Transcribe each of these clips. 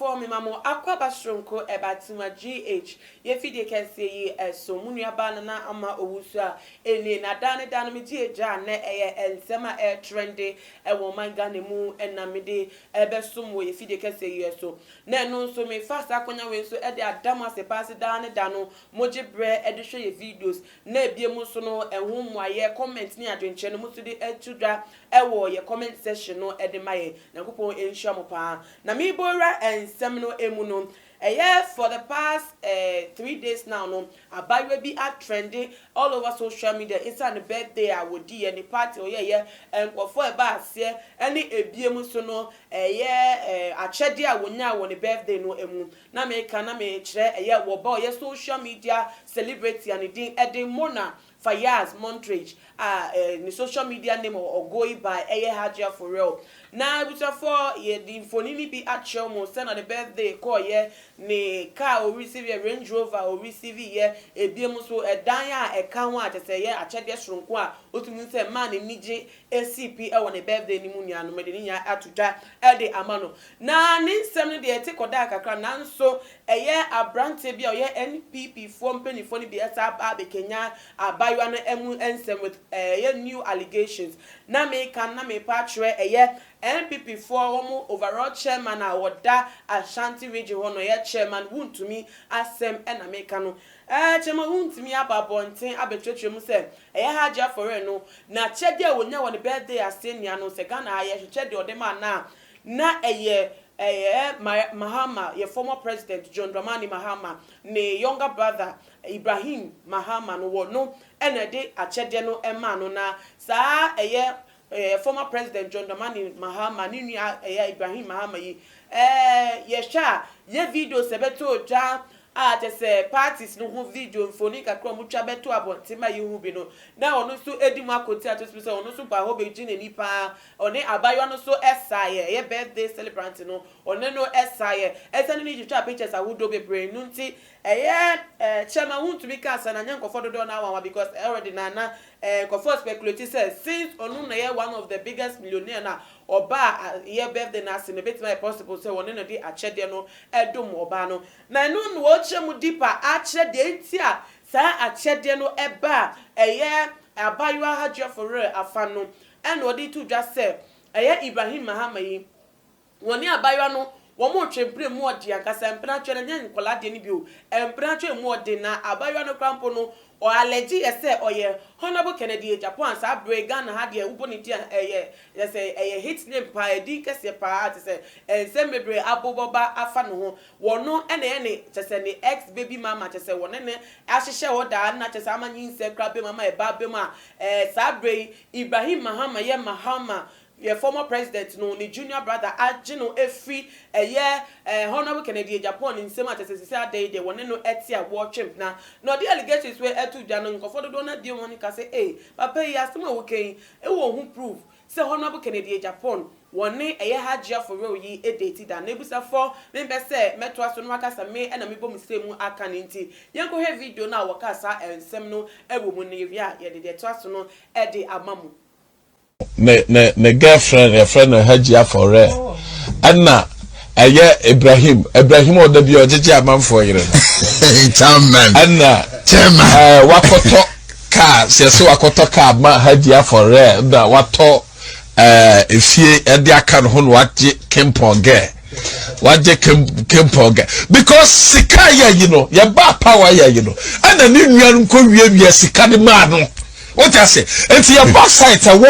Abusuafoɔ mema mo akwaaba soronko ɛba Tema GH yɛ fidie kɛseɛ yi ɛso. Mo nua baa Nana Ama Owusu a ɛnie na daa ne daa no megye agya a nɛ ɛyɛ nsɛm a ɛretrɛnde ɛwɔ ɔman Ghana mu ɛna mede ɛbɛsom wɔ yɛ fidie kɛseɛ yi ɛso. Na ɛno nso mefa saa akwanya wei nso ɛde ada mo ase paa se daa ne da no mogye berɛ ɛde hwɛ yɛ videos na ebiem nso no ɛho mmuaeɛ, comment ne adwenkyerɛ no mo nso de ɛto dwa ɛwɔ yɛ comment section no ɛde ma yɛn. Nyankopɔn nhyira mo paa. Na mebɔ wura nsɛm no emu no, ɛyɛ for the past 3 days now no, abaayewa bi atrende all over social media inside ne birthday a wɔdi yɛ ne party ɔyɛyɛ nkurɔfoɔ ɛba aseɛ ɛne ebiem nso no ɛyɛ akyɛdeɛ a wɔnya wɔ ne birthday no emu. Na meka na mekyerɛ ɛyɛ wɔba ɔyɛ social media celebrity a ne din ɛde Mona Fayaz Montrage a ne social media name ɔgoyi by ɛyɛ Hajia for Real. Na abusuafoɔ, yɛde mfonini bi akyerɛw mu sɛ na ne birthday kɔɔyɛ, ne car o receive yɛ Range Rover o receive yɛ, ebiem nso ɛdan a ɛka ho a kyerɛ sɛ ɛyɛ akyɛdeɛ soronko a otumi sɛ mmaa n'ani gye esi pi ɛwɔ ne birthday ne mu. Nuanom de ne nyinaa ato dwa ɛde ama no na ne nsɛm no deɛ ɛte kɔdaa kakra, nanso ɛyɛ aberanteɛ bi a ɔyɛ NPP foɔ mpanimfoɔ no bi ɛsa aba abɛkenya abaayewa no ɛmu nsɛm with ɛyɛ new allegations. Na meka na mepa akyerɛ ɛyɛ NPP foɔ wɔn overall chairman a wɔda Ashanti Region hɔ no, ɛyɛ Chairman Wuntumi asɛm ɛna meka no. Chairman Wuntumi aba abɔnten abɛkyerɛkyerɛ mu sɛ ɛyɛ Hajia for Real no na kyɛdeɛ a wɔnya wɔ ne birthday ase nia no sɛ Ghana ha yɛhwehwɛ deɛ ɔde ma na ɛyɛ Mahama, yɛ former President John Dramani Mahama ne younger brother Ibrahim Mahama no wɔ no ɛna ɛde akyɛdeɛ no ɛmaa no. Na saa ɛyɛ former President John Dramani Mahama ne nua ɛyɛ Ibrahim Mahama yi, yɛhwɛ a yɛ videos ɛbɛto dwa a kyɛ sɛ parties no ho video mfoni kakra a wɔtwa bɛto abɔnten ma yi ho bi no, na ɔno nso edi mu akɔti ato so sɛ ɔno nso ba hɔ bɛgye n'ani paa. Ɔne abayewa no nso ɛsaeɛ, ɛyɛ birthday celebrant no, ɔne no ɛsaeɛ, ɛsɛn ne twitwa pictures ahodoɔ bebree no. Nti ɛyɛ Chairman Wuntumi ka asa na nyɛ nkɔfɔ dodoɔ na awanwa because already na nkɔfɔ speculate sɛ since ɔno na yɛ one of the biggest millionaire na ɔbaa yɛ birthday na ase no, ebetumi ayɛ possible sɛ ɔne no de akyɛdeɛ no ɛdom ɔbaa no. Na ɛno na wɔkyerɛ mu deeper akyerɛ deɛ nti a saa akyɛdeɛ no ɛba a ɛyɛ abaayewa Hajia for Real afa no. Ɛna ɔde to dwa sɛ ɛyɛ Ibrahim Mahama yi, wɔne abaayewa no wɔn mo twɛ mpere mu ɔde ankasa mpena twɛ no nyɛ nkɔla deɛ no bi o, mpena twɛ mu ɔde. Na abaayewa no kora mpo no ɔalɛgye yɛ sɛ ɔyɛ Honourable Kennedy Agyapong. Saa abere Ghana ha deɛ, wobɔ ne din a ɛyɛ yɛ sɛ ɛyɛ hit name paa, ɛdin kɛseɛ paa te sɛ nsɛm bebree abobɔba afa ne ho. Wɔno ɛna ɛyɛ ne kyɛ sɛ ne ex baby mama, kyɛ sɛ wɔne ne ahyehyɛ hɔ daa na kyɛ sɛ ama nyinsɛ kora bɛm ama ɛba bɛm a saa abere yi Ibrahim Mahama, yɛ Mahama yɛ former president no ne junior brother, agye no efiri ɛyɛ Honourable Kennedy Agyapong ne nsɛm a kyɛ sɛ sisi ada yi deɛ wɔne no ɛte a wɔretwe mpena. Na ɔde allegations wei ɛto dwa no, nkɔfoɔ dodoɔ no abie wɔn ka sɛ ee, papa yi asɛm a wɔka yi ɛwɔ ho proof sɛ Honourable Kennedy Agyapong wɔne ɛyɛ Hajia for Real yi ɛdate da? Na ebusafo, mempɛ sɛ mɛtoa so no akasa me ɛna mebɔ mu sɛ mu aka ne nti yɛnkɔhwɛ video no a wɔka saa nsɛm no ɛwɔ mu no. Yɛwie a, yɛde deɛ ɛtoa so no ɛde ama mu. Ne girlfriend yɛfrɛ no Hajia for Real, ɛna ɛyɛ Ibrahim ɔda bi a ɔgyegye amanfoɔ yere no. Chairman. Ɛna Chairman. Wakɔtɔ kaa sɛ wakɔtɔ kaa ma Hajia for Real na watɔ efie ɛde aka ne ho na wagye kimpɔn girl, wagye kimpɔn girl because sika yɛ yi no yɛba power yɛ yi no, ɛna ne nua no nkɔ wiewie sika de maa no. Wote ase? Nti yɛba site ɛwɔ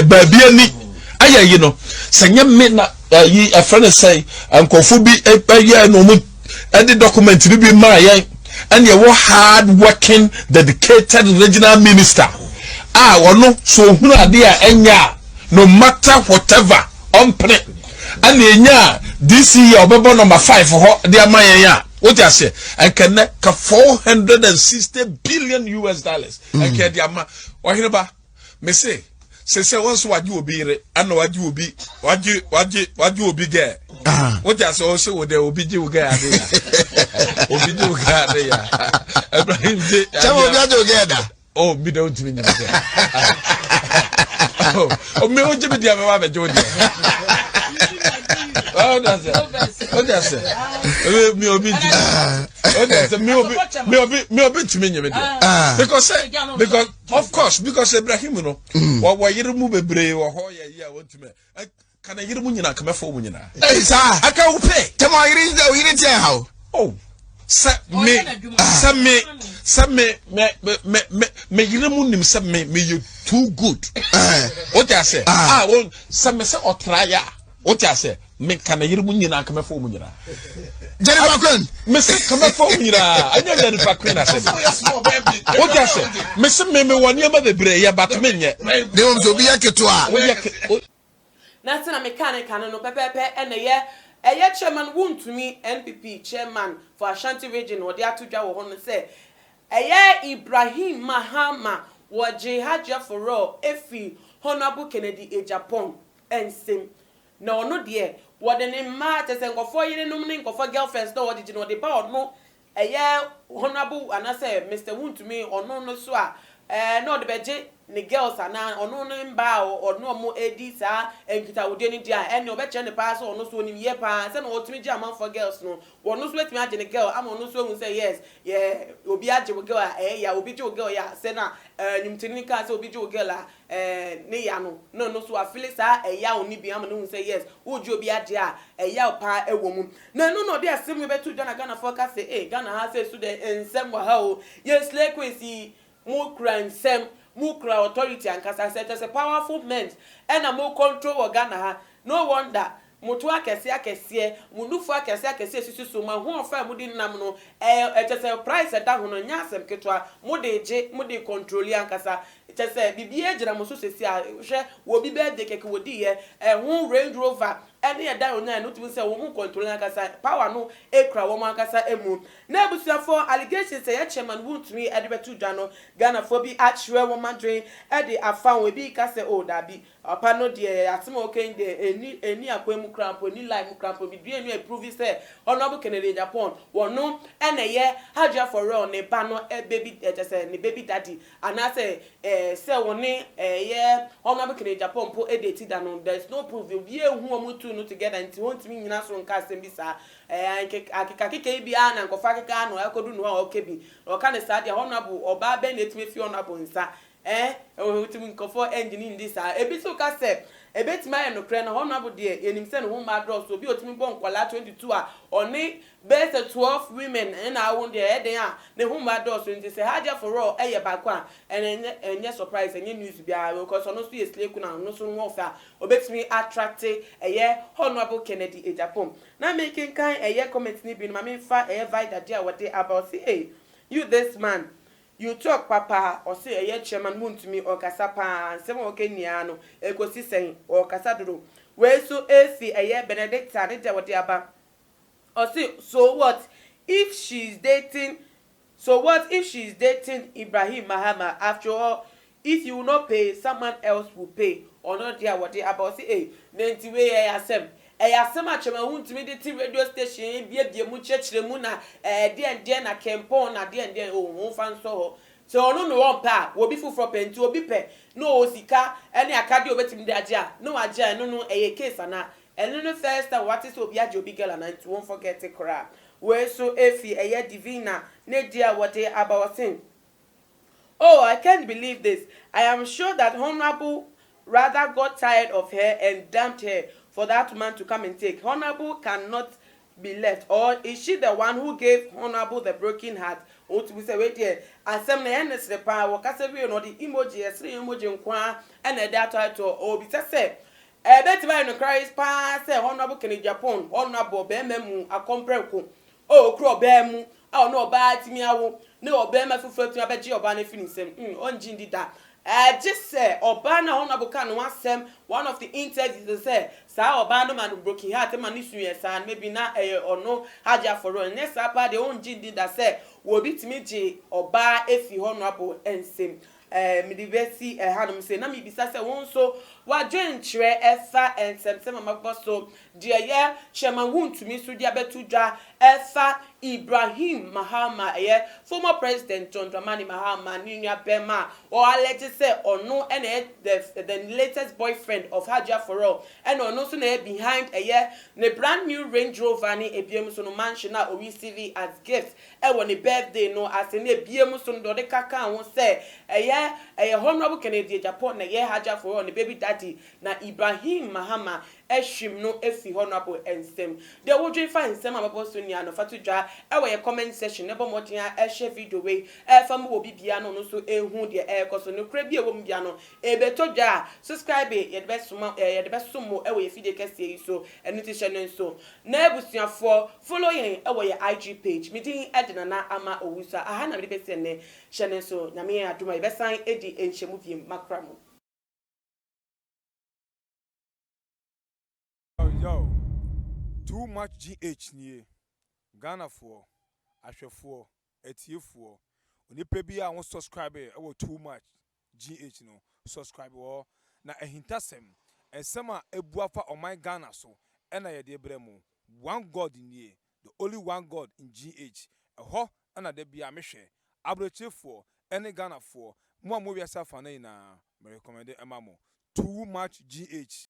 baabi ani ayɛ yi no sɛ nyɛ me na ɛyi ɛfrɛ no sɛ nkɔfo bi ɛyɛ na wɔn ɛde document no bi maa yɛn, ɛna ɛwɔ hard working dedicated regional minister a ɔno so ohunu adeɛ a ɛnyɛ a, no matter whatever, ɔmpene. Ɛna enya DCE a ɔbɛbɔ number 5 hɔ de ama yɛn a, wote ase, ɛnkɛnɛ ka US$460 billion ɛnkɛ de ama ɔhene ba. Mese sese wɔn nso wagye obi yere, ɛna wagye obi, wagye obi gɛ. Wote ase? Ɔsɛ wo dɛ obi gye wo gɛ ade ya, obi gye wo gɛ ade ya, Ibrahim gye. Chairman, obi agye wo gɛ da? Oh, mi de o ntumi nyina sɛ oh, mi o gye mi deɛ, mi wa bɛ gye o deɛ. O de ase. Mi obi ntumi. O de ase mi obi mi obi mi obi ntumi nye mi de. Because because of course because Ibrahim no. Wɔ yere mu bebree wɔ hɔ yɛ yi a wɔntumi. Ka na yere mu nyinaa ka mɛfɔ mu nyinaa. Ɛyi saa. Aka wo pɛ. Tɛmɛ ɔyere ɔyere tiɛ ha o. Oh sɛ me sɛ me sɛ me me me me me yere mu nim sɛ me me yɛ too good. O ti ase. Ah o sɛ me sɛ ɔtra ya. O ti ase. Me ka na yere mu nyinaa ka mɛfɔ mu nyinaa. Jennifer Quinn. Me se ka mɛfɔ mu nyinaa. Ɛnyɛ Jennifer Quinn ase. O ti ase. Me se me me wɔ nneɛma bebree yɛ but me nyɛ. Ne wɔn sɛ obi yɛ ketewa. O yɛ. Na sɛnea mekaa no kane no pɛpɛɛpɛ na ɛyɛ. Ɛyɛ Chairman Wontumi, NPP Chairman for Ashanti Region na ɔde ato dwa wɔ hɔ no sɛ ɛyɛ Ibrahim Mahama wɔgyee Hajia Forɔɔ firi Honourable Kennedy Agyapong nsam. Na ɔno deɛ wɔde ne mma, kyerɛ sɛ nkurɔfoɔ yerenom ne nkurɔfoɔ girlfriends na ɔgyegye no ɔde ba ɔno Ɛyɛ honourable anasɛ Mister Wontumi ɔno no so a ɛɛ na ɔde bɛgye ne girls anaa ɔno ne mbaa a ɔne ɔmo ɛredi saa nkitahodie no deɛ a ɛnneɛ ɔbɛkyerɛ no paa sɛ ɔno so ɔnim yɛ paa sɛdeɛ ɔtumi gye amanfoɔ girls no ɔno nso bɛtumi agye ne girl ama ɔno nso ahu sɛ yes yɛ obi agye wo girl a ɛyɛ ya obi gye wo girl yɛ a sɛ na ɛɛ nwomtoni no kaa sɛ obi gye wo girl a ɛɛ ne ya no na ɔno nso wafili saa ɛyaw no bi ama no ahu sɛ yes wogye obi adeɛ a ɛyaw paa ɛwɔ mu. Na ɛno na ɔde asɛm wei bɛto dwa na Ghanafoɔ ka sɛ ee Ghana ha sɛ su dɛn nsɛm wɔ ha o, yɛn slay queens yi mo kura nsɛm, mo kura authority ankasa sɛ kyerɛ sɛ powerful men ɛna mo control wɔ Ghana ha, no wonder mo to akɛseɛ akɛseɛ, mo nufu akɛseɛ akɛseɛ esisi so, mo ahoɔfɛ a mode nam no ɛɛ kyerɛ sɛ price ɛda ho no nyɛ asɛm ketewa, mo de gye, mo de controli ankasa, kyerɛ sɛ biribiara gyina mo so sɛsi a, hwɛ wɔ obi birthday kɛkɛ wɔdiiɛ, ɛho Range Rover ɛne ɛdan a onyae no wotumi hu sɛ wɔn control ankasa power no kura wɔn ankasa mu. Na abusuafoɔ allegations a ɛyɛ chairman wontumi de bɛto dwa no Ghanafoɔ bi akyerɛ wɔn adwene de afa ho ebi ka sɛ oh daabi papa no deɛ asɛm a ɔka yi deɛ ɛnni ɛnni akwan mu koraa mpo ɛnni line mu koraa mpo biribiara nni hɔ a ɛprovi sɛ Honourable Kennedy Agyapong wɔno na ɛyɛ Hajia for real ne ba no baby kyerɛ sɛ ne baby daddy Anaasɛ ɛɛ sɛ wɔne ɛyɛ Honourable Kennedy Agyapong mpo date da no, there is no proof, obiara nhu wɔn two no together nti wɔntumi nnyina so nka asɛm bi saa. Ɛɛ nkek akekakeka yi bi ara na nkurɔfoɔ akeka ano akɔdu ne hɔ a ɔka bi. Na ɔka no saa deɛ Honourable, ɔbaa bɛn na ɛtumi afi Honourable nsa? Ɛɛ wotumi nkurɔfoɔ ngyene ndi saa. Ebi nso ka sɛ ɛbɛtumi ayɛ nokorɛ na Honourable deɛ yɛnim sɛ ne ho mma adɔɔso, obi a ɔtumi bɔ nkwadaa 22 a ɔne Bɛyɛ sɛ 12 women na awo no deɛ ɛyɛ den a ne ho mma dɔɔso nti sɛ Hajia for all yɛ baako a ɛno ɛnyɛ ɛnyɛ surprise ɛnyɛ news biara because ɔno nso yɛ slay queen a ɔno nso ho ɔfɛ a ɔbɛtumi attracte ɛyɛ Honourable Kennedy Agyapong. Na mekenkan ɛyɛ comment no bi no ma memfa ɛyɛ Vida deɛ a wɔde aba ɔse ei you this man you talk papa ɔse ɛyɛ chairman wontumi ɔkasa paa nsɛm a ɔka nyinaa no ɛkɔsi sɛn ɔkasa dodo wei nso ɛfi ɛyɛ Benedicta ne deɛ a wɔde aba Ɔse so what if she is dating so what if she is dating Ibrahim Mahama after all if you will not pay someone else will pay ɔno deɛ a wɔde aba ɔse ei na nti wei ɛyɛ asɛm ɛyɛ asɛm a kyɛma wontumi de te radio station biebie mu kyerɛkyerɛ mu na ɛɛ deɛn deɛn na kɛmpɔn na deɛn deɛn oh momfa nsɔ hɔ sɛ ɔno na ɔmpɛ a obi foforɔ pɛ nti obi pɛ na ɔwɔ sika ne akadeɛ a obɛtumi de agye a na wagye a ɛno no ɛyɛ case anaa Ɛno ne first time wate sɛ obi agye obi girl anaa nti won forget koraa. Wei so efi ɛyɛ Divina ne deɛ a wɔde aba ɔse Oh I can't believe this I am sure that honourable rather got tired of her and dumped her for that man to come and take honourable cannot be left or is she the one who gave honourable the broken heart Wotumi sɛ wei deɛ asɛm no ɛyɛ ne sere paa wɔkasa wie no ɔde emoji ɛsere emoji nko ara ɛna ɛde ato ato ɔbisa sɛ Ɛbɛtumi ayɛ nokware paa sɛ Honourable Kennedy Agyapong, Honourable ɔbarima mu akɔmprɛko a ɔkura ɔbaa mu a ɔne ɔbaa atumi awo ne ɔbarima foforɔ atumi abɛgye ɔbaa no afiri ne nsam. Mm, ɔngye ndi da. Gye sɛ ɔbaa no a Honourable kaa ne ho asɛm one of the interviews sɛ saa ɔbaa no ma no broken heart ma ne suiɛ saa no, maybe na ɛyɛ ɔno Hajji Afɔrɔ. Ɛnyɛ saa paa deɛ ɔngye ndi da sɛ obi tumi gye ɔbaa fi Honourable nsam. Eh, mede bɛsi ɛhanom sei. Na mebisa sɛ wo nso W'adwenkyerɛ ɛfa nsɛmsɛm a mabobɔ so, deɛ ɛyɛ Chairman Wontumi so de abɛto dwa ɛfa Ibrahim Mahama, ɛyɛ former President John Dramani Mahama ne nua bɛrima a ɔ allege sɛ ɔno ɛna ɛyɛ the latest boyfriend of Hajia For ɛna ɔno nso na ɛyɛ behind ɛyɛ ne brand new Range Rover ne ebiem nso no mansion a ɔreceive as gift ɛwɔ ne birthday no ase, ne ebiem nso no deɛ ɔde kaka ho sɛ ɛyɛ Honourable Kennedy Agyapong na ɛyɛ Hajia For ne baby daddy, na Ibrahim Mahama ɛhwim no efi Honourable nsɛm. Deɛ wodwe fa nsɛm a bɛbɔ so nia no, fa to dwa ɛwɔ yɛ comment section na ɛbɔ mmɔden a ɛhyɛ video wei ɛfa mu wɔ bibia no, ɔno nso ehu deɛ ɛrekɔ so. Nokura bi a ɛwɔ mu bia no ebɛtɔ dwa a, subscribe, yɛde bɛsoma yɛde bɛsom mo ɛwɔ yɛ fidie kɛseɛ yi so. Ɛno ti hyɛ no nso na abusuafoɔ, follow yɛn ɛwɔ yɛ IG page. Mi din ɛde Nana Ama Owusu. Aha na mede bɛsi ɛnɛ. Hyɛ ne nso, Nyame yɛn adom a, yɛbɛsan edi nhyɛmu biem. Makra mo. Yo, Too Much GH nie. Ghanafoɔ, ahwɛfoɔ, atiefoɔ, onipa bi a wo subscribe ɛwɔ Too Much GH no, subscribe wɔ na ahintasɛm, nsɛm a ebu afa ɔman Ghana so ɛna yɛde brɛ mu. One God nie, the only one God in GH. Ɛhɔ ɛna da bi a mehwɛ. Aburokyefoɔ ɛne Ghanafoɔ, mo a mo wiase afa no nyinaa, mɛ recommend ɛma mo Too Much GH.